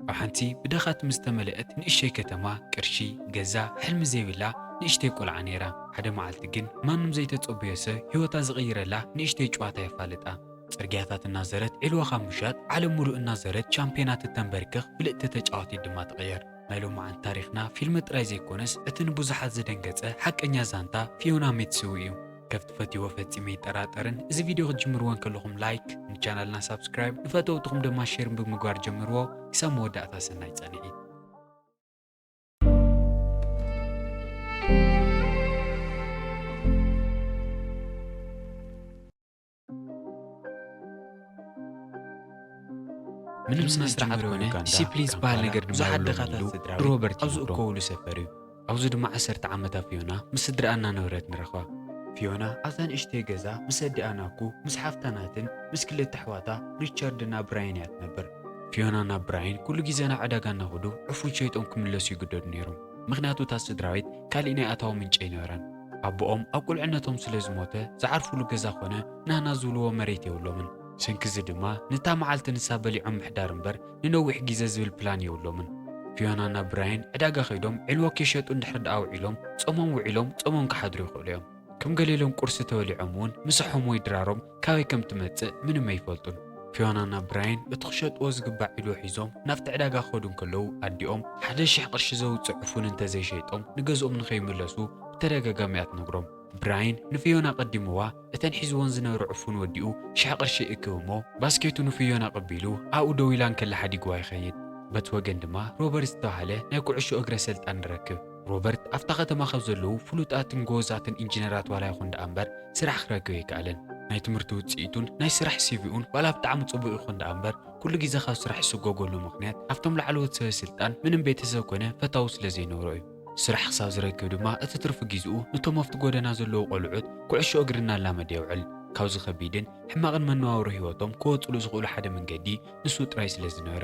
ኣብ ሓንቲ ብደኻት ምስ ተመልአት ንእሽተይ ከተማ፣ ቅርሺ፣ ገዛ፣ ሕልሚ ዘይብላ ንእሽተይ ቆልዓ ነይራ። ሓደ መዓልቲ ግን ማንም ዘይተጸበዮ ሰብ ህይወታ ዝቕይረላ ንእሽተይ ጨዋታ የፋልጣ። ጽርግያታት እናዘረት ዕልዋ ካብ ምሻጥ ዓለም ሙሉእ እናዘረት ሻምፒዮናት እተንበርክኽ ፍልጥቲ ተጫዋቲት ድማ ትቕየር። ናይ ሎማዓንቲ ታሪኽና ፊልም ጥራይ ዘይኮነስ፣ እቲ ንብዙሓት ዘደንገጸ ሓቀኛ ዛንታ ፊዮና ሚትስዊ እዩ። ከፍ ትፈትይዎ ፈጺመ ይጠራጠርን። እዚ ቪድዮ ክትጅምርዎ እንከለኹም ላይክ፣ ንቻናልና ሳብስክራይብ፣ ንፈተውትኹም ድማ ሼር ብምግባር ጀምርዎ። ክሳብ መወዳእታ ሰናይ ጻንሒት። ምንም ስነ ስርዓት ኮነ ዲሲፕሊን ዝበሃል ነገር ድማ ብዙሓት የብሎምን ደኻታት ኢሉ ስድራ ቤት ሮበርት ኣብዚ ይነግሮም። እኮ ውሉ ሰፈር እዩ። ኣብዚ ድማ ዓሰርተ ዓመታ ፊዮና ምስ ስድራኣ እናነበረት ንረኽባ። ፊዮና ኣብዛ ንእሽተይ ገዛ ምስ ኣዲኣ ናኩ፣ ምስ ሓፍታ ናትን ምስ ክልተ ኣሕዋታ ሪቻርድና ብራይን እያ ትነብር። ፊዮናና ብራይን ኩሉ ግዜ ናብ ዕዳጋ እናኸዱ ዕፉን ሸይጦም ክምለሱ ይግደዱ ነይሮም። ምኽንያቱ እታ ስድራ ቤት ካሊእ ናይ ኣታዊ ምንጪ ኣይነበራን። ኣቦኦም ኣብ ቁልዕነቶም ስለ ዝሞተ ዝዓርፉሉ ገዛ ኮነ ናህና ዝብልዎ መሬት የብሎምን። ሰንኪ እዚ ድማ ነታ መዓልቲ ንሳ በሊዖም ምሕዳር እምበር ንነዊሕ ግዜ ዝብል ፕላን የብሎምን። ፊዮናና ብራይን ዕዳጋ ከይዶም ዕልዎ ከይሸጡ እንድሕር ደኣ ውዒሎም ጾሞም ውዒሎም ጾሞም ክሓድሩ ይኽእሉ እዮም። ከም ገሌሎም ቁርሲ ተበሊዖም እውን ምሳሖም ወይ ድራሮም ካበይ ከም ትመጽእ ምንም ኣይፈልጡን። ፊዮናና ብራይን እቲ ክሸጥዎ ዝግባእ ዕልዎ ሒዞም ናብቲ ዕዳጋ ክኸዱ እንከለዉ ኣዲኦም ሓደ ሽሕ ቅርሺ ዘውጽእ ዕፉን እንተዘይሸይጦም ንገዝኦም ንኸይምለሱ ብተደጋጋሚ እያ ትነግሮም። ብራይን ንፊዮና ቀዲምዋ እተን ሒዝወን ዝነበረ ዕፉን ወዲኡ ሽሕ ቅርሺ ይእክብ እሞ ባስኬቱ ንፊዮና ቀቢሉ ኣብኡ ደው ኢላ እንከላ ሓዲግዋ ይኸይድ። በቲ ወገን ድማ ሮበርት ዝተባህለ ናይ ኩዕሾ እግሪ ኣሰልጣኒ ንረክብ። ሮበርት ኣብታ ከተማ ካብ ዘለዉ ፍሉጣትን ጎበዛትን ኢንጂነራት ዋላ ይኹን ደኣ እምበር ስራሕ ክረክብ ኣይከኣለን። ናይ ትምህርቲ ውጽኢቱን ናይ ስራሕ ሲቪኡን ዋላ ብጣዕሚ ጽቡቕ ይኹን ደኣ እምበር ኩሉ ግዜ ካብ ስራሕ ዝስጎገሉ ምኽንያት ኣብቶም ላዕለዎት ሰበ ስልጣን ምንም ቤተሰብ ኮነ ፈታዊ ስለ ዘይነበሮ እዩ። ስራሕ ክሳብ ዝረክብ ድማ እቲ ትርፊ ግዜኡ ነቶም ኣብቲ ጎደና ዘለዉ ቆልዑት ኩዕሾ እግሪ እናላመደ የውዕል። ካብዚ ከቢድን ሕማቕን መነባብሮ ህይወቶም ክወጽሉ ዝኽእሉ ሓደ መንገዲ ንሱ ጥራይ ስለ ዝነበረ።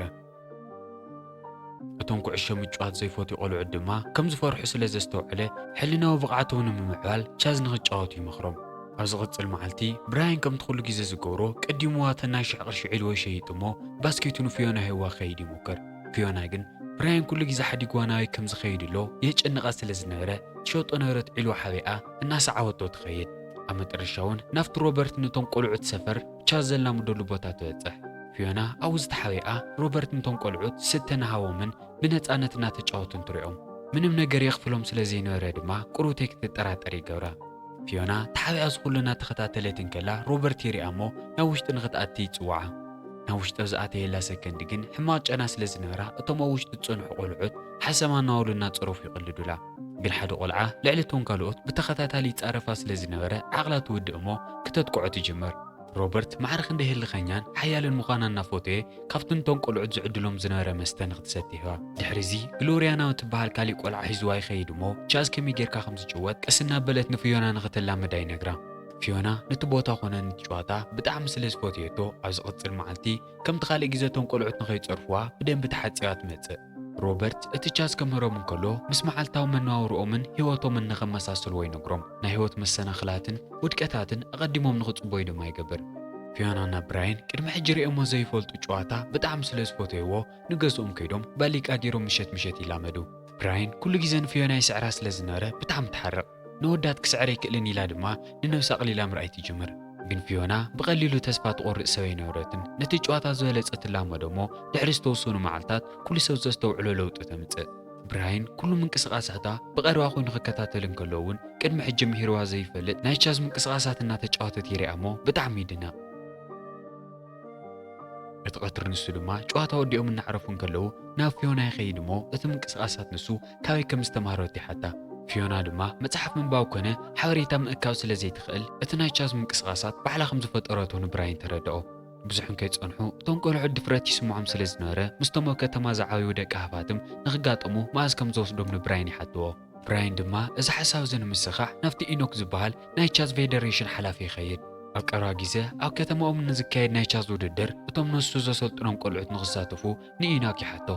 እቶም ኩዕሾ ምጭዋት ዘይፈትዩ ቆልዑት ድማ ከም ዝፈርሑ ስለ ዘስተውዐለ ሕልናዊ ብቕዓቶም ንምምዕባል ቻዝ ንኽጫወቱ ይመኽሮም። ኣብ ዝቕጽል መዓልቲ ብራያን ከምቲ ኩሉ ግዜ ዝገብሮ ቀዲምዋ እተን ናይ ሽሕ ቅርሺ ዕልዎ ይሸይጥ እሞ ባስኬቱ ንፊዮና ሂብዋ ክኸይድ ይሙክር። ፊዮና ግን ብራያን ኩሉ ግዜ ሓዲግዋ ናበይ ከም ዝኸይድ ኣሎ የጨንቓ ስለ ዝነበረ ትሸጦ ነበረት ዕልዎ ሓቢኣ እናሰዓበቶ ትኸይድ። ኣብ መጠረሻ እውን ናብቲ ሮበርት ነቶም ቆልዑት ሰፈር ቻዝ ዘላምደሉ ቦታ ትበጽሕ። ፊዮና ኣብኡ ዝተሓቢኣ ሮበርት ነቶም ቆልዑት ስተ እናሃቦምን ብነጻነት እናተጫወቱን ትሪኦም። ምንም ነገር የኽፍሎም ስለ ዘይነበረ ድማ ቁሩብተይ ክትጠራጠር ይገብራ። ፊዮና ተሓቢኣ እዚ ኩሉ እናተኸታተለት እንከላ ሮበርት ይሪኣ እሞ ናብ ውሽጢ ንኽትኣቲ ይጽውዓ። ናብ ውሽጢ ኣብ ዝኣተየላ ሰከንድ ግን ሕማቕ ጨና ስለ ዝነበራ እቶም ኣብ ውሽጢ ዝጸንሑ ቆልዑት ሓሰማ እናበሉ እናጸረፉ ይቕልዱላ። ግን ሓደ ቆልዓ ልዕሊ እቶም ካልኦት ብተኸታታሊ ይጻረፋ ስለ ዝነበረ ዓቕላ ትውድእ እሞ ክተጥቅዖ ትጅምር። ሮበርት ማዕረ ክንደይ ህልኸኛን ሓያልን ምዃና እናፈተየ ካብቲ ነቶም ቆልዑት ዝዕድሎም ዝነበረ መስተ ንኽትሰቲ ይህባ። ድሕሪ እዚ ግሎርያ ናብ እትበሃል ካሊእ ቆልዓ ሒዝዋ ይኸይድ እሞ ቻዝ ከመይ ጌርካ ከም ዝጭወት ቀስ እናበለት ንፊዮና ንኽተላምዳ ይነግራ። ፊዮና ነቲ ቦታ ኮነ ነቲ ጨዋታ ብጣዕሚ ስለ ዝፈትየቶ ኣብ ዝቕጽል መዓልቲ ከምቲ ካልእ ግዜ እቶም ቆልዑት ንኸይጸርፍዋ ብደንቢ ተሓጺባ ትመጽእ። ሮበርት እቲ ቻዝ ከምህሮም እንከሎ ምስ መዓልታዊ መነባብሮኦምን ህይወቶምን ንኸመሳስልዎ ይነግሮም። ናይ ህይወት መሰናኽላትን ውድቀታትን ኣቐዲሞም ንኽጽበዩ ድማ ይገብር። ፊዮናና ብራይን ቅድሚ ሕጂ ርእዮሞ ዘይፈልጡ ጨዋታ ብጣዕሚ ስለ ዝፈተይዎ ንገዝኦም ከይዶም ባሊቃ ገይሮም ምሸት ምሸት ይላመዱ። ብራይን ኩሉ ግዜ ንፊዮና ይስዕራ ስለ ዝነበረ ብጣዕሚ ትሓርቕ። ንወዳት ክስዕር ኣይክእልን ኢላ ድማ ንነብሳ ኣቕሊላ ምርኣይ ትጅምር። ግን ፊዮና ብቐሊሉ ተስፋ ትቖርጽ ሰብ ኣይነበረትን። ነቲ ጨዋታ ዝበለጸ ትላመዶ እሞ ድሕሪ ዝተወሰኑ መዓልታት ኩሉ ሰብ ዘስተውዕሎ ለውጢ ተምጽእ። ብራይን ኩሉ ምንቅስቓሳታ ብቐረባ ኮይኑ ክከታተል እንከሎ እውን ቅድሚ ሕጂ ምሂርዋ ዘይፈልጥ ናይ ቻዝ ምንቅስቓሳት እናተጫወተት ይሪኣ እሞ ብጣዕሚ ይድነቕ። እቲ ቀትሪ ንሱ ድማ ጨዋታ ወዲኦም እናዕረፉ እንከለዉ ናብ ፊዮና ይኸይድ እሞ እቲ ምንቅስቓሳት ንሱ ካበይ ከም ዝተማህረቶ ይሓታ። ፊዮና ድማ መጽሓፍ ምንባብ ኮነ ሓበሬታ ምእካብ ስለ ዘይትኽእል እቲ ናይ ቻዝ ምንቅስቓሳት ባዕላ ከም ዝፈጠረቶ ንብራይን ተረድኦ። ብዙሕ እንከይጸንሑ እቶም ቆልዑት ድፍረት ይስምዖም ስለ ዝነበረ ምስቶም ኣብ ከተማ ዝዓበዩ ደቂ ሃፋትም ንኽጋጠሙ መኣዝ ከም ዝወስዶም ንብራይን ይሓትዎ። ብራይን ድማ እዚ ሓሳብ እዚ ንምስኻዕ ናብቲ ኢኖክ ዝበሃል ናይ ቻዝ ፌደሬሽን ሓላፊ ይኸይድ። ኣብ ቀረባ ግዜ ኣብ ከተማኦም ንዝካየድ ናይ ቻዝ ውድድር እቶም ንሱ ዘሰልጥኖም ቆልዑት ንኽሳተፉ ንኢኖክ ይሓቶ።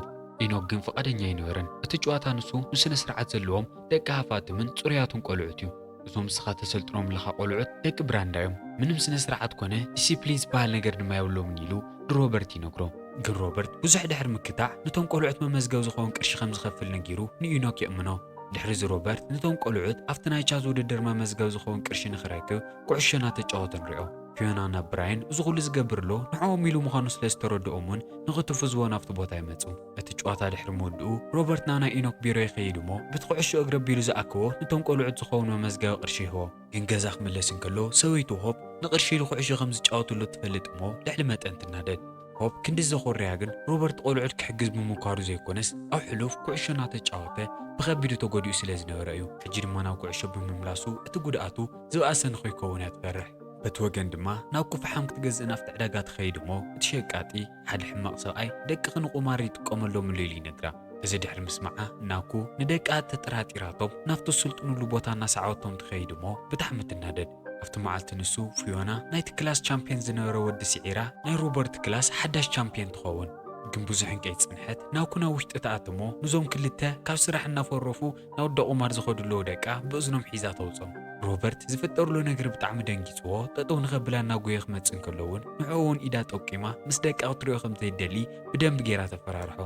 ኢኖክ ግን ፍቓደኛ ኣይነበረን። እቲ ጨዋታ ንሱ ንስነ ስርዓት ዘለዎም ደቂ ሃፋትምን ጽሩያትን ቆልዑት እዩ። እዞም ንስኻ ተሰልጥኖም ኣለኻ ቆልዑት ደቂ ብራንዳ እዮም። ምንም ስነ ስርዓት ኮነ ዲሲፕሊን ዝበሃል ነገር ድማ የብሎምን ኢሉ ንሮበርት ይነግሮ። ግን ሮበርት ብዙሕ ድሕሪ ምክታዕ፣ ነቶም ቆልዑት መመዝገብ ዝኸውን ቅርሺ ከም ዝኸፍል ነጊሩ ንኢኖክ የእምኖ። ድሕሪ እዚ ሮበርት ነቶም ቆልዑት ኣብቲ ናይ ቻዝ ውድድር መመዝገብ ዝኸውን ቅርሺ ንኽረክብ ኩዕሾ እናተጫወተ ንሪኦ። ፊዮና ናብ ብራየን እዚ ኩሉ ዝገብር ኣሎ ንዕኦም ኢሉ ምዃኑ ስለ ዝተረድኦም እውን ንኽትፍዝዎ ናብቲ ቦታ ይመጹ። እቲ ጨዋታ ድሕሪ ምውድኡ ሮበርት ናብ ናይ ኢኖክ ቢሮ ይኸይድ እሞ፣ በቲ ኩዕሾ እግሪ ኣቢሉ ዝኣከቦ ነቶም ቆልዑት ዝኸውን መመዝገቢ ቅርሺ ይህቦ። ግን ገዛ ክምለስ እንከሎ ሰበይቱ ሆፕ ንቅርሺ ኢሉ ኩዕሾ ከም ዝጫወትሉ ትፈልጥ እሞ ልዕሊ መጠን ትናደድ። ሆፕ ክንዲ ዘኾርያ ግን ሮበርት ቆልዑት ክሕግዝ ብምኳሩ ዘይኮነስ ኣብ ሕሉፍ ኩዕሾ እናተጫወተ ብኸቢዱ ተጎዲኡ ስለ ዝነበረ እዩ። ሕጂ ድማ ናብ ኩዕሾ ብምምላሱ እቲ ጉድኣቱ ዝበኣሰ ንኸይከውን እያ ትፈርሕ። በቲ ወገን ድማ ናብ ኩፍሓም ክትገዝእ ናብቲ ዕዳጋ ትኸይድ እሞ እቲ ሸቃጢ ሓደ ሕማቕ ሰብኣይ ደቅኺ ንቁማር ይጥቀመሎም ኣሎ ኢሉ ይነግራ። እዚ ድሕሪ ምስማዓ ናኩ ንደቃ ተጠራጢራቶም ናብቲ ዝስልጥኑሉ ቦታ እናሰዓበቶም ትኸይድ እሞ ብጣዕሚ ትናደድ። ኣብቲ መዓልቲ ንሱ ፊዮና ናይቲ ክላስ ቻምፒየን ዝነበረ ወዲ ስዒራ ናይ ሮበርት ክላስ ሓዳሽ ቻምፒየን ትኸውን። ግን ብዙሕ እንከይጸንሐት ናኩ ናብ ውሽጢ ትኣትሞ ንዞም ክልተ ካብ ስራሕ እናፈረፉ ናብ እንዳ ቁማር ዝኸዱ ኣለዉ ደቃ ብእዝኖም ሒዛ ተውጾም። ሮበርት ዝፍጠር ዘሎ ነገር ብጣዕሚ ደንጊጽዎ ጠጠው ንኸብላ እናጎየ ክመጽእ እንከሎ እውን ንዕኡ እውን ኢዳ ጠቂማ ምስ ደቃ ክትሪኦ ከም ዘይደሊ ብደንቢ ገይራ ተፈራርሖ።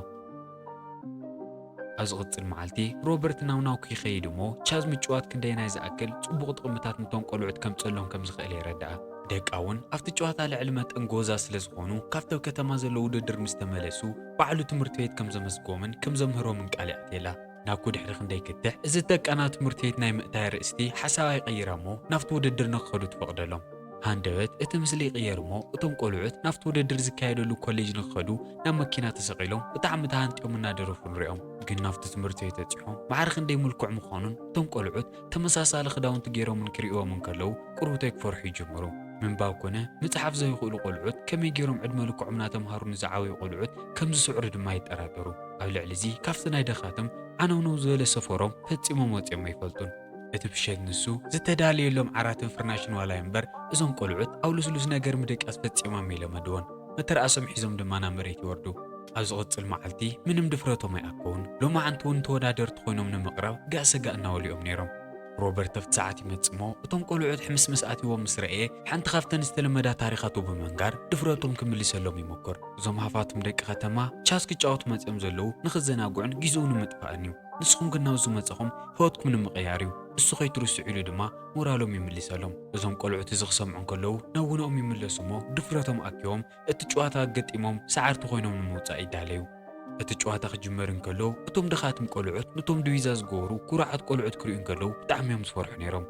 ኣብ ዝቕጽል መዓልቲ ሮበርት ናብ ናኩ ይኸይድ እሞ ቻዝ ምጭዋት ክንደየናይ ዝኣክል ጽቡቕ ጥቕምታት ነቶም ቆልዑት ከምጸሎም ከም ዝኽእል የረድኣ። ደቃ እውን ኣብቲ ጨዋታ ልዕሊ መጠን ጎዛ ስለ ዝኾኑ ካብቲ ኣብ ከተማ ዘሎ ውድድር ምስ ተመለሱ ባዕሉ ትምህርቲ ቤት ከም ዘመስግቦምን ከም ዘምህሮምን ቃል የኣትየላ። ናኩ ድሕሪ ክንደይ ክትዕ እዚ ደቃ ናብ ትምህርቲ ቤት ናይ ምእታይ ኣርእስቲ ሓሳባ ይቐይራ እሞ ናብቲ ውድድር ንክኸዱ ትፈቕደሎም። ሃንደበት እቲ ምስሊ ይቕየር እሞ እቶም ቆልዑት ናብቲ ውድድር ዝካየደሉ ኮሌጅ ንክኸዱ ናብ መኪና ተሰቒሎም ብጣዕሚ ተሃንጥዮም እናደረፉ ንሪኦም። ግን ናብቲ ትምህርቲ ቤት በጺሖም ማዕረ ክንደይ ምልኩዕ ምዃኑን እቶም ቆልዑት ተመሳሳሊ ክዳውንቲ ገይሮምን ክርእይዎም እንከለዉ ቁሩብተይ ክፈርሑ ይጅምሩ። ምንባብ ኮነ ምጽሓፍ ዘይኽእሉ ቆልዑት ከመይ ገይሮም ዕድመ ልክዖም እናተምሃሩ ንዝዓበዩ ቆልዑት ከም ዝስዕሩ ድማ ይጠራጠሩ። ኣብ ልዕሊ እዚ ካብቲ ናይ ደኻትም ዓነውነው ዝበለ ሰፈሮም ፈጺሞም ወጺኦም ኣይፈልጡን። እቲ ምሸት ንሱ ዝተዳለየሎም ዓራትን ፍርናሽን ዋላ እምበር እዞም ቆልዑት ኣብ ልስሉስ ነገር ምድቃስ ፈጺሞም ኣይለመድዎን። መተርኣሶም ሒዞም ድማ ናብ መሬት ይወርዱ። ኣብ ዝቕጽል መዓልቲ ምንም ድፍረቶም ኣይኣከውን። ሎማዓንቲ እውን ተወዳደርቲ ኮይኖም ንምቕራብ ጋእ ሰጋእ እናበሉ እዮም ነይሮም። ሮበርት ኣብቲ ሰዓት ይመጽእ እሞ እቶም ቆልዑት ሕምስምስ ኣትይዎም ምስ ረእየ ሓንቲ ካብተን ዝተለመዳ ታሪኻቱ ብምንጋር ድፍረቶም ክምልሰሎም ይሞክር። እዞም ሃፋትም ደቂ ከተማ ቻዝ ክጫወቱ መጺኦም ዘለዉ ንኽዘናግዑን ጊዜኡ ንምጥፋእን እዩ። ንስኹም ግን ናብዚ ዝመጻኹም ህይወትኩም ንምቕያር እዩ። እሱ ከይትርስዑ ኢሉ ድማ ሞራሎም ይምልሰሎም። እዞም ቆልዑት እዚ ክሰምዑ እንከለዉ ናብ ውነኦም ይምለሱ እሞ ድፍረቶም ኣኪቦም እቲ ጨዋታ ኣገጢሞም ሰዓርቲ ኮይኖም ንምውጻእ ይዳለዩ። እቲ ጨዋታ ክጅመር እንከሎ እቶም ደኻትም ቆልዑት ነቶም ድቪዛ ዝገበሩ ኩሩዓት ቆልዑት ክርእዩ እንከለዉ ብጣዕሚ እዮም ዝፈርሑ ነይሮም።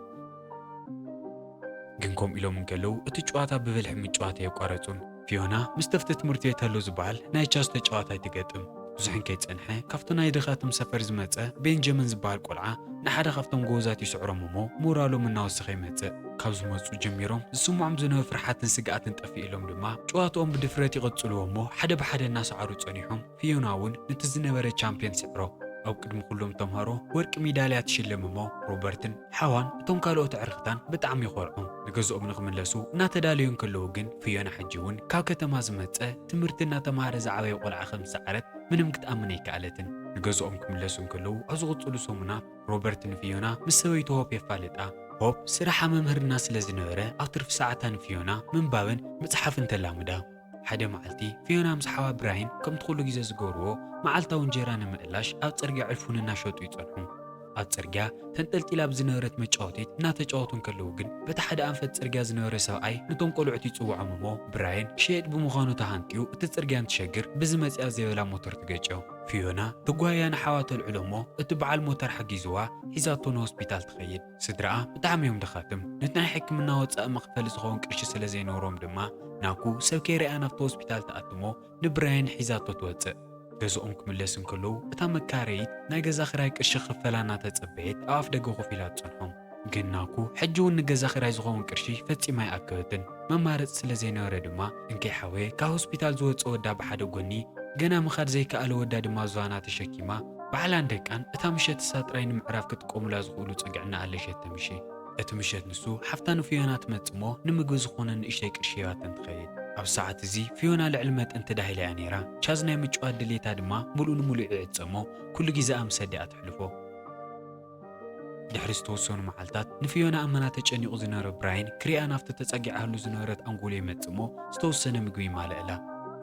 ግን ከምኡ ኢሎም እንከለዉ እቲ ጨዋታ ብብልሒ ምጭዋት ኣየቋረጹን። ፊዮና ምስ ተፍቲ ትምህርቲ ቤት ኣሎ ዝበሃል ናይ ቻዝ ተጫዋታይ ትገጥም። ብዙሕ እንከይጸንሐ ካብቲ ናይ ደኻትም ሰፈር ዝመጸ ቤንጃሚን ዝበሃል ቆልዓ ንሓደ ካብቶም ጎበዛት ይስዕሮም እሞ ሞራሎም እናወሰኸ ይመጽእ። ካብ ዝመጹ ጀሚሮም ዝስምዖም ዝነበረ ፍርሓትን ስግኣትን ጠፊእሎም ድማ ጨዋትኦም ብድፍረት ይቕጽልዎ እሞ ሓደ ብሓደ እናሰዓሩ ጸኒሖም ፊዮና እውን ነቲ ዝነበረ ቻምፒየን ስዕሮ። ኣብ ቅድሚ ኩሎም ተምሃሮ ወርቂ ሚዳልያ ትሽለም እሞ ሮበርትን ሓዋን እቶም ካልኦት ኣዕርኽታን ብጣዕሚ ይኾርዑ። ንገዝኦም ንኽምለሱ እናተዳለዩ እንከለዉ ግን ፊዮና ሕጂ እውን ካብ ከተማ ዝመጸ ትምህርቲ እናተምሃረ ዝዓበየ ቆልዓ ከም ዝሰዓረት ምንም ክትኣምን ኣይከኣለትን። ንገዝኦም ክምለሱ እንከለዉ ኣብ ዝቕጽሉ ሰሙናት ሮበርት ንፊዮና ምስ ሰበይቱ ሆፕ የፋልጣ። ሆፕ ስርሓ መምህርና ስለ ዝነበረ ኣብ ትርፊ ሰዓታ ንፊዮና ምንባብን ምጽሓፍን ተላምዳ። ሓደ መዓልቲ ፊዮና ምስ ሓዋ ብራይን ከምቲ ኩሉ ግዜ ዝገብርዎ መዓልታዊ እንጀራ ንምእላሽ ኣብ ጽርግያ ዕልፉን እናሸጡ ይጸንሑ። ኣብ ጽርግያ ተንጠልጢላ ብዝነበረት መጫወቲት እናተጫወቱ እንከለዉ ግን በቲ ሓደ ኣንፈት ጽርግያ ዝነበረ ሰብኣይ ነቶም ቆልዑት ይጽውዖም እሞ ብራየን ሸየጥ ብምዃኑ ተሃንጥዩ እቲ ጽርግያ እንትሸግር ብዝመጽኣ ዘይበላ ሞተር ትገጭዮ። ፊዮና ተጓይያ ንሓዋ ተልዕሎ እሞ እቲ በዓል ሞተር ሓጊዝዋ ሒዛቶ ንሆስፒታል ትኸይድ። ስድራኣ ብጣዕሚ እዮም ደኻትም። ነቲ ናይ ሕክምና ወጻኢ መኽፈሊ ዝኸውን ቅርሺ ስለ ዘይነበሮም ድማ ናኩ ሰብ ከይረኣያ ናብቲ ሆስፒታል ትኣትሞ ንብራየን ሒዛቶ ትወጽእ። ገዝኦም ክምለስ እንከለዉ እታ መካረይት ናይ ገዛ ክራይ ቅርሺ ክኽፈላ እናተጸበየት ኣብ ኣፍ ደገ ኮፍ ኢላ ትጸንሖም። ግን ናኩ ሕጂ እውን ንገዛ ክራይ ዝኸውን ቅርሺ ፈጺማ ኣይኣከበትን። መማረጺ ስለ ዘይነበረ ድማ እንከይ ሓወየ ካብ ሆስፒታል ዝወጸ ወዳ ብሓደ ጎኒ ገና ምኻድ ዘይከኣለ ወዳ ድማ ዝባና ተሸኪማ ባዕላን ደቃን እታ ምሸት እሳ ጥራይ ንምዕራፍ ክጥቀሙላ ዝኽእሉ ጽግዕና ኣለሸት ተምሺ። እቲ ምሸት ንሱ ሓፍታ ንፊዮና ትመጽእ እሞ ንምግቢ ዝኾነ ንእሽተይ ቅርሺ ሂባተን ትኸይድ። ኣብ ሰዓት እዚ ፊዮና ልዕሊ መጠን ተዳሂላ እያ ነይራ። ቻዝ ናይ ምጭዋት ድሌታ ድማ ምሉእ ንምሉእ ይዕጸ እሞ ኩሉ ግዜኣ ምስ ኣዲኣ ተሕልፎ። ድሕሪ ዝተወሰኑ መዓልታት ንፊዮና ኣመና ተጨኒቑ ዝነበረ ብራይን ክሪኣ ናብቲ ተጸጊዓሉ ዝነበረት ኣንጎሎ ይመጽእ እሞ ዝተወሰነ ምግቢ ይማልእላ።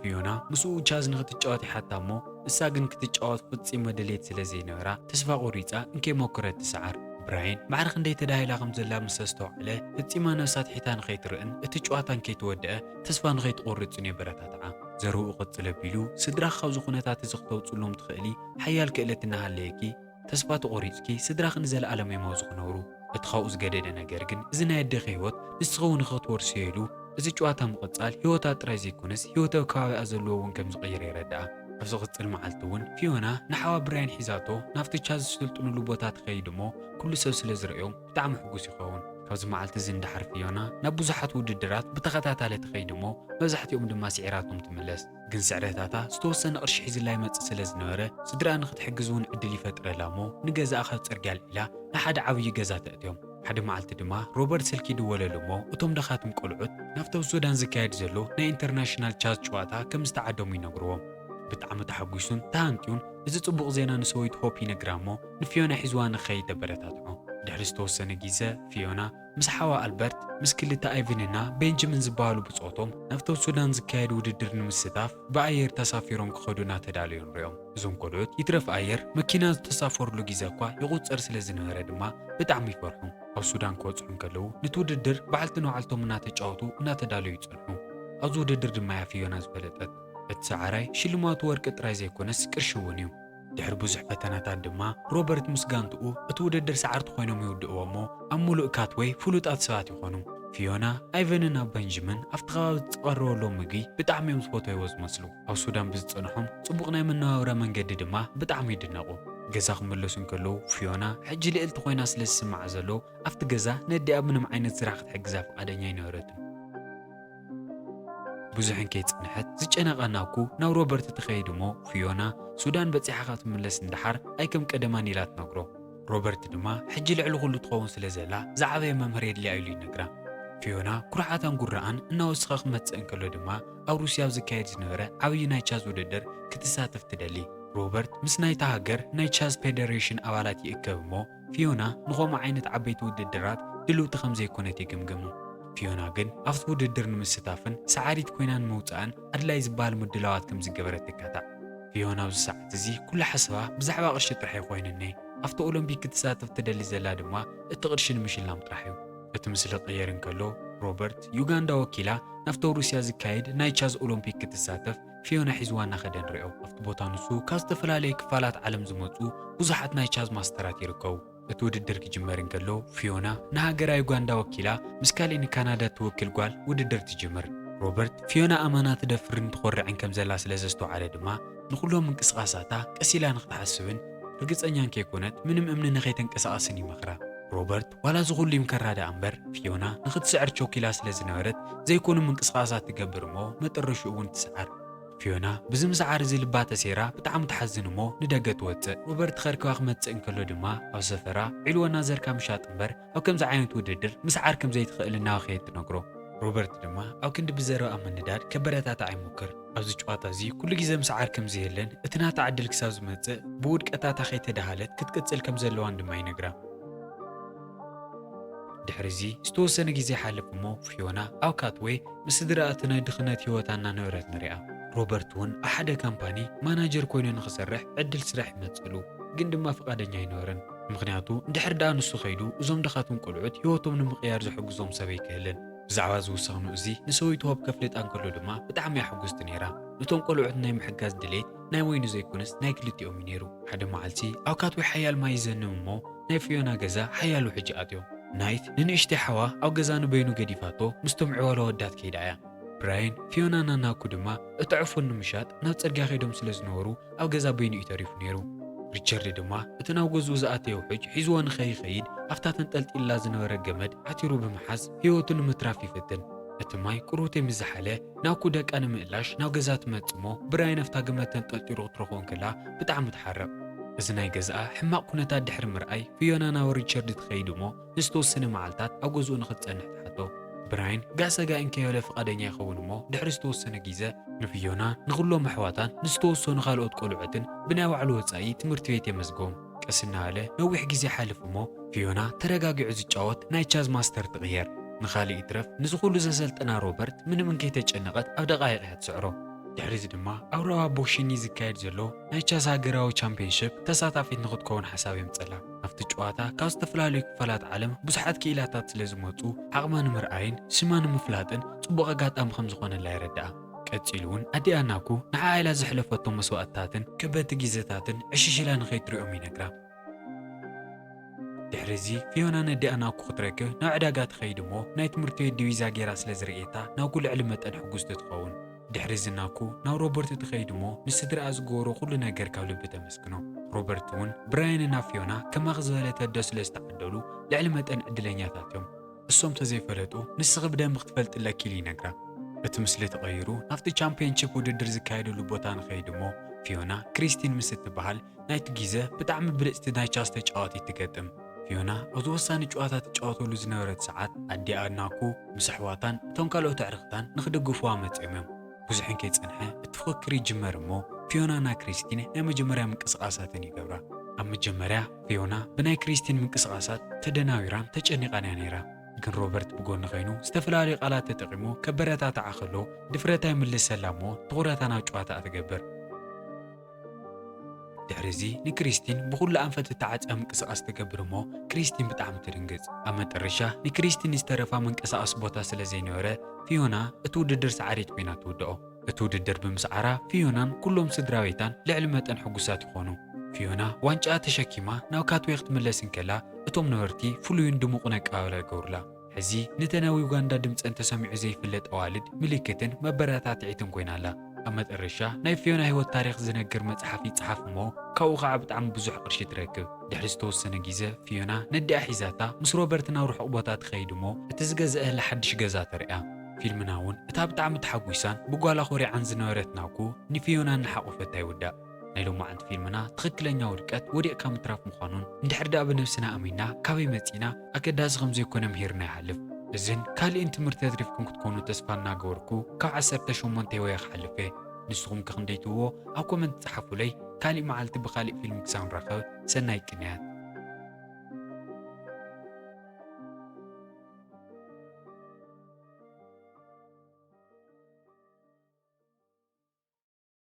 ፊዮና ምስኡ ቻዝ ንኽትጫወት ይሓታ እሞ፣ እሳ ግን ክትጫወት ፍጺመ ድሌት ስለ ዘይነበራ፣ ተስፋ ቆሪጻ እንከይሞከረት ትሰዓር። ብራይን ማዕረ ክንደይ ተዳሂላ ከም ዘላ ምስ ኣስተውዓለ፣ ፈጺማ ነብሳ ኣትሒታ ንኸይትርእን እቲ ጨዋታ እንከይተወድአ ተስፋ ንኸይትቖርጽን የበረታትዓ። ዘርኡ ቅጽል ኣቢሉ፣ ስድራኺ ካብዚ ኩነታት እዚ ክተውጽሎም ትኽእሊ ሓያል ክእለት እናሃለየኪ፣ ተስፋ ተቖሪጽኪ፣ ስድራኺ ንዘለኣለም እዮም ኣብዚ ክነብሩ። እቲ ካብኡ ዝገደደ ነገር ግን፣ እዚ ናይ ኣዴኺ ህይወት ንስኺ እውን ንኽትወርሶ ኢሉ፣ እዚ ጨዋታ ምቕጻል ህይወታ ጥራይ ዘይኮነስ፣ ህይወት ኣብ ከባቢኣ ዘለዎ እውን ከም ዝቕይር የረድኣ። ኣብ ዝቕጽል መዓልቲ እውን፣ ፊዮና ንሓዋ ብራይን ሒዛቶ ናብቲ ቻዝ ዝስልጥኑሉ ቦታ ትኸይድ እሞ፣ ኩሉ ሰብ ስለ ዝርእዮም ብጣዕሚ ሕጉስ ይኸውን። ካብዚ መዓልቲ እዚ ንደሓር ፊዮና ናብ ብዙሓት ውድድራት ብተኸታታሊ ትኸይድ እሞ፣ መብዛሕትኦም ድማ ስዒራቶም ትምለስ። ግን ስዕረታታ ዝተወሰነ ቅርሺ ሒዝላ ይመጽእ ስለ ዝነበረ፣ ስድራኣ ንኽትሕግዝ እውን ዕድል ይፈጥረላ እሞ፣ ንገዛኣ ካብ ጽርግያ ኣልዒላ ንሓደ ዓብዪ ገዛ ተእትዮም። ሓደ መዓልቲ ድማ ሮበርት ስልኪ ይድወለሉ እሞ፣ እቶም ደኻትም ቆልዑት ናብቲ ኣብ ሱዳን ዝካየድ ዘሎ ናይ ኢንተርናሽናል ቻዝ ጨዋታ ከም ዝተዓደሙ ይነግርዎም። ብጣዕሚ ተሓጒሱን ተሃንጥዩን፣ እዚ ጽቡቕ ዜና ንሰበይቱ ሆፕ ይነግራ እሞ፣ ንፊዮና ሒዝዋ ንኽኸይድ ተበረታትዖ። ድሕሪ ዝተወሰነ ግዜ፣ ፊዮና ምስ ሓዋ ኣልበርት፣ ምስ ክልተ ኣይቨንና ቤንጃሚን ዝበሃሉ ብጾቶም፣ ናብቲ ኣብ ሱዳን ዝካየድ ውድድር ንምስታፍ ብኣየር ተሳፊሮም ክኸዱ እናተዳለዩ ንሪኦም። እዞም ቆልዑት ይትረፍ ኣየር፣ መኪና ዝተሳፈሩሉ ግዜ እኳ ይቑጸር ስለ ዝነበረ ድማ ብጣዕሚ ይፈርሑ። ኣብ ሱዳን ክበጽሑ እንከለዉ፣ ነቲ ውድድር በዓልቲ ንባዕልቶም እናተጫወቱ እናተዳለዩ ይጸንሑ። ኣብዚ ውድድር ድማ እያ ፊዮና ዝፈለጠት። እቲ ሰዓራይ ሽልማቱ ወርቂ ጥራይ ዘይኮነስ ቅርሺ እውን እዩ። ድሕሪ ብዙሕ ፈተናታት ድማ ሮበርት ምስ ጋንትኡ እቲ ውድድር ሰዓርቲ ኮይኖም ይውድእዎ እሞ ኣብ ምሉእ ካትወይ ፍሉጣት ሰባት ይኾኑ። ፊዮና፣ ኣይቨንን ኣብ ቤንጃሚን ኣብቲ ከባቢ ዝቐረበሎም ምግቢ ብጣዕሚ እዮም ዝፈተይዎ ዝመስሉ። ኣብ ሱዳን ብዝጸንሖም ጽቡቕ ናይ መነባብሮ መንገዲ ድማ ብጣዕሚ ይድነቑ። ገዛ ክምለሱ እንከለዉ ፊዮና ሕጂ ልዕልቲ ኮይና ስለ ዝስምዓ ዘሎ ኣብቲ ገዛ ነዲኣ ምንም ዓይነት ስራሕ ክትሕግዛ ፍቓደኛ ኣይነበረትን። ብዙሕ እንከይጸንሐት ዝጨነቓ ናኩ ናብ ሮበርት ትኸይድ እሞ ፊዮና ሱዳን በጺሓ ካብ ትምለስ ንደሓር ኣይከም ቀደማን ኢላ ትነግሮ። ሮበርት ድማ ሕጂ ልዕሊ ኩሉ ትኸውን ስለ ዘላ ዝዓበየ መምህር የድልያ ኢሉ ይነግራ። ፊዮና ኩርዓታን ጉራኣን እናወሰኸ ክመጽእ እንከሎ ድማ ኣብ ሩስያ ኣብ ዝካየድ ዝነበረ ዓብዪ ናይ ቻዝ ውድድር ክትሳተፍ ትደሊ። ሮበርት ምስ ናይታ ሃገር ናይ ቻዝ ፌደሬሽን ኣባላት ይእከብ እሞ ፊዮና ንኸምኡ ዓይነት ዓበይቲ ውድድራት ድልውቲ ከም ዘይኮነት ይግምግሙ። ፊዮና ግን ኣብቲ ውድድር ንምስታፍን ሰዓሪት ኮይና ንምውጻእን ኣድላይ ዝበሃል ምድላዋት ከም ዝገበረት ትካታዕ። ፊዮና ኣብዚ ሰዓት እዚ ኩሉ ሓሳባ ብዛዕባ ቅርሺ ጥራሕ ኣይኮይኑን እኔ። ኣብቲ ኦሎምፒክ ክትሳተፍ ትደሊ ዘላ ድማ እቲ ቅርሺ ንምሽላም ጥራሕ እዩ። እቲ ምስሊ ክቕየር እንከሎ፣ ሮበርት ዩጋንዳ ወኪላ ናብቲ ኣብ ሩስያ ዝካየድ ናይ ቻዝ ኦሎምፒክ ክትሳተፍ ፊዮና ሒዝዋ እናኸደ ንሪኦ። ኣብቲ ቦታ ንሱ ካብ ዝተፈላለዩ ክፋላት ዓለም ዝመጹ ብዙሓት ናይ ቻዝ ማስተራት ይርከቡ። እቲ ውድድር ክጅመር እንከሎ፣ ፊዮና ንሃገራ ዩጋንዳ ወኪላ ምስ ካልእ ንካናዳ እትውክል ጓል ውድድር ትጅምር። ሮበርት፣ ፊዮና ኣመና ትደፍርን ትኾርዕን ከም ዘላ ስለ ዘስተውዓለ ድማ፣ ንኹሎም ምንቅስቓሳታ ቀስ ኢላ ንኽትሓስብን ርግጸኛ እንከይኮነት ምንም እምኒ ንኸይተንቀሳቕስን ይመኽራ። ሮበርት ዋላ እዚ ኩሉ ይምከራ ደኣ እምበር፣ ፊዮና ንኽትስዕር ቸኲላ ስለ ዝነበረት ዘይኮኑ ምንቅስቓሳት ትገብር እሞ መጠረሽኡ እውን ትስዓር። ፊዮና ብዚ ምስዓር እዚ ልባ ተሰይራ ብጣዕሚ ትሓዝን እሞ ንደገ ትወጽእ። ሮበርት ከርክባ ክመጽእ እንከሎ ድማ ኣብ ሰፈራ ዒልዎ እናዘርካ ምሻጥ እምበር ኣብ ከምዚ ዓይነት ውድድር ምስዓር ከም ዘይትኽእል እናበኸየት ትነግሮ። ሮበርት ድማ ኣብ ክንዲ ብዘረባ ምንዳድ ከበረታትዓ ይሙክር። ኣብዚ ጨዋታ እዚ ኩሉ ግዜ ምስዓር ከም ዘየለን እቲ ናታ ዕድል ክሳብ ዝመጽእ ብውድቀታታ ከይተዳሃለት ክትቅጽል ከም ዘለዋን ድማ ይነግራ። ድሕሪ እዚ ዝተወሰነ ግዜ ይሓልፍ እሞ ፊዮና ኣብ ካትዌ ምስ ስድራኣ እቲ ናይ ድኽነት ህይወታ እናነበረት ንሪኣ። ሮበርት እውን ኣብ ሓደ ካምፓኒ ማናጀር ኮይኑ ንኽሰርሕ ዕድል ስራሕ ይመጽእሉ፣ ግን ድማ ፍቓደኛ ኣይነበረን። ምኽንያቱ እንድሕር ደኣ ንሱ ከይዱ እዞም ድኻትም ቆልዑት ህይወቶም ንምቕያር ዝሕግዞም ሰብ ኣይክህልን። ብዛዕባ እዚ ውሳኑ እዚ ንሰበይቱ ሆፕ ከፍልጣ እንከሎ ድማ ብጣዕሚ እያ ሕጉስቲ ነይራ። ነቶም ቆልዑት ናይ ምሕጋዝ ድሌት ናይ ወይኑ ዘይኮነስ ናይ ክልቲኦም እዩ ነይሩ። ሓደ መዓልቲ ኣብ ካትዌ ሓያል ማይ ይዘንብ እሞ ናይ ፊዮና ገዛ ሓያል ውሕጅ ኣትዮ። ናይት ንንእሽተይ ሓዋ ኣብ ገዛ ንበይኑ ገዲፋቶ ምስቶም ዕዋላ ወዳት ከይዳ እያ። ብራይን፣ ፊዮናና ናኩ ድማ እቲ ዕፉን ንምሻጥ ናብ ጽርግያ ከይዶም ስለ ዝነበሩ ኣብ ገዛ በይኑ እዩ ተሪፉ ነይሩ። ሪቸርድ ድማ እቲ ናብ ገዝኡ ዝኣተየ ውሕጅ ሒዝዎ ንኸይኸይድ ኣብታ ተንጠልጢላ ዝነበረ ገመድ ዓቲሩ ብምሓዝ ህይወቱ ንምትራፍ ይፍትን። እቲ ማይ ቁሩብተይ ምስ ዝሓለ ናኩ ደቃ ንምእላሽ ናብ ገዛ ትመጽእ እሞ ብራይን ኣብታ ገመድ ተንጠልጢሉ ክትረኽቦ እንከላ ብጣዕሚ ትሓርቕ። እዚ ናይ ገዝኣ ሕማቕ ኩነታት ድሕሪ ምርኣይ ፊዮና ናብ ሪቸርድ ትኸይድ እሞ ንዝተወሰነ መዓልታት ኣብ ገዝኡ ንኽትጸንሕ ትሓቶ። ብራይን ጋእ ሰጋእ እንከይበለ ፍቓደኛ ይኸውን እሞ ድሕሪ ዝተወሰነ ግዜ ንፊዮና ንኹሎም ኣሕዋታን ንዝተወሰኑ ካልኦት ቆልዑትን ብናይ ባዕሉ ወጻኢ ትምህርቲ ቤት የመዝግቦም። ቀስ እናበለ ነዊሕ ግዜ ይሓልፍ እሞ ፊዮና ተረጋጊዑ ዝጫወት ናይ ቻዝ ማስተር ትቕየር። ንኻልእ ይትረፍ ንዚ ኩሉ ዘሰልጠና ሮበርት ምንም እንከይተጨነቐት ኣብ ደቓይቕ እያ ትስዕሮ። ድሕሪዚ ድማ ኣብ ሩዋ ቦሽኒ ዝካየድ ዘሎ ናይ ቻስ ሃገራዊ ቻምፒየንሺፕ ተሳታፊት ንኽትከውን ሓሳብ የምጸላ። ኣብቲ ጨዋታ ካብ ዝተፈላለዩ ክፋላት ዓለም ብዙሓት ክኢላታት ስለ ዝመጹ፣ ዓቕማ ንምርኣይን ስማ ንምፍላጥን ጽቡቕ ኣጋጣሚ ከም ዝኾነላ የረድኣ። ቀጺሉ እውን ኣዲኣ ናኩ ንዓዓ ኢላ ዘሕለፈቶ መስዋእትታትን ከበድቲ ግዜታትን ዕሽሽ ኢላ ንኸይትሪኦም ይነግራ። ድሕሪዚ ፊዮና ነዲኣ ናኩ ክትረክብ ናብ ዕዳጋ ትኸይድ እሞ፣ ናይ ትምህርቲ ቤት ዲቪዛ ገይራ ስለ ዝርእየታ ናኩ ልዕሊ መጠን ሕጉስቲ ትኸውን። ድሕሪዚ ናኩ ናብ ሮበርት ትኸይድ እሞ፣ ንስድራኣ ዝገበሮ ኩሉ ነገር ካብ ልቢ ተመስግኖ። ሮበርት እውን ብራየንና ፊዮና ከማኺ ዝበለት ኣዶ ስለ ዝተዓደሉ ልዕሊ መጠን ዕድለኛታት እዮም። እሶም ተዘይፈለጡ ንስኺ ብደንቢ ክትፈልጢ ኣለኪ ኢሉ ይነግራ። እቲ ምስሊ ተቐይሩ ናብቲ ቻምፒየንሺፕ ውድድር ዝካየደሉ ቦታ ንኸይድ እሞ፣ ፊዮና ክሪስቲን ምስ እትበሃል ናይቲ ግዜ ብጣዕሚ ብልጽቲ ናይ ቻስ ተጫዋቲት ትገጥም። ፊዮና ኣብዚ ወሳኒ ጨዋታ ትጫወተሉ ዝነበረት ሰዓት፣ ኣዲኣ ናኩ ምስ ኣሕዋታን እቶም ካልኦት ኣዕርኽታን ንኽድግፍዋ መጺኦም እዮም። ብዙሕን ከይጸንሐ እቲ ፍኽክር ይጅመር እሞ፣ ፊዮናና ክሪስቲን ናይ መጀመርያ ምንቅስቓሳተን ይገብራ። ኣብ መጀመርያ ፊዮና ብናይ ክሪስቲን ምንቅስቓሳት ተደናዊራን ተጨኒቓን እያ ነይራ። ግን ሮበርት ብጎኒ ኸይኑ ዝተፈላለዩ ቃላት ተጠቒሙ ከበረታትዓ ከሎ፣ ድፍረታ ይምልሰላ እሞ ትኹረታ ናብ ጨዋታኣ ትገብር። ድሕሪዚ ንክሪስቲን ብኹሉ ኣንፈት እተዓጽያ ምንቅስቓስ ትገብር እሞ፣ ክሪስቲን ብጣዕሚ ትድንግጽ። ኣብ መጠረሻ ንክሪስቲን ዝተረፋ መንቀሳቐሲ ቦታ ስለ ዘይነበረ፣ ፊዮና እቲ ውድድር ሰዓሪት ኮይና ትውድኦ። እቲ ውድድር ብምስዓራ፣ ፊዮናን ኩሎም ስድራ ቤታን ልዕሊ መጠን ሕጉሳት ይኾኑ። ፊዮና ዋንጫኣ ተሸኪማ ናብ ካትዌ ክትምለስ እንከላ፣ እቶም ነበርቲ ፍሉይን ድሙቕን ኣቀባብላ ይገብሩላ። ሕዚ ነተን ኣብ ዩጋንዳ ድምጸን ተሰሚዑ ዘይፍለጥ ኣዋልድ ምልክትን መበረታትዒትን ኮይና ኣላ። ኣብ መጠረሻ ናይ ፊዮና ህይወት ታሪኽ ዝነግር መጽሓፍ ይጽሓፍ እሞ፣ ካብኡ ኸዓ ብጣዕሚ ብዙሕ ቅርሺ ትረክብ። ድሕሪ ዝተወሰነ ግዜ ፊዮና ነዲኣ ሒዛታ ምስ ሮበርት ናብ ርሑቕ ቦታ ትኸይድ እሞ፣ እቲ ዝገዝአላ ሓድሽ ገዛ ተርእያ። ፊልምና እውን እታ ብጣዕሚ ተሓጒሳን ብጓላ ኮሪዓን ዝነበረት ናኩ ንፊዮና እናሓቖፈታ ይውዳእ። ናይ ሎማዓንቲ ፊልምና ትኽክለኛ ውድቀት ወዲቕካ ምትራፍ ምዃኑን፣ እንድሕር ደኣ ብነብስና ኣሚንና ካበይ መጺእና ኣገዳሲ ከም ዘይኮነ ምሂርና ይሓልፍ። እዝን ካሊእን ትምህርቲ ኣትሪፍኩም ክትኮኑ ተስፋ እናገበርኩ፣ ካብ ዓሰርተ ሸሞንተ ወየ ክሓልፍ እየ። ንስኹም ከ ክንደይ ትብዎ? ኣብ ኮመንት ጸሓፉለይ። ካሊእ መዓልቲ ብኻሊእ ፊልም ክሳብ ንራኸብ፣ ሰናይ ቅንያት።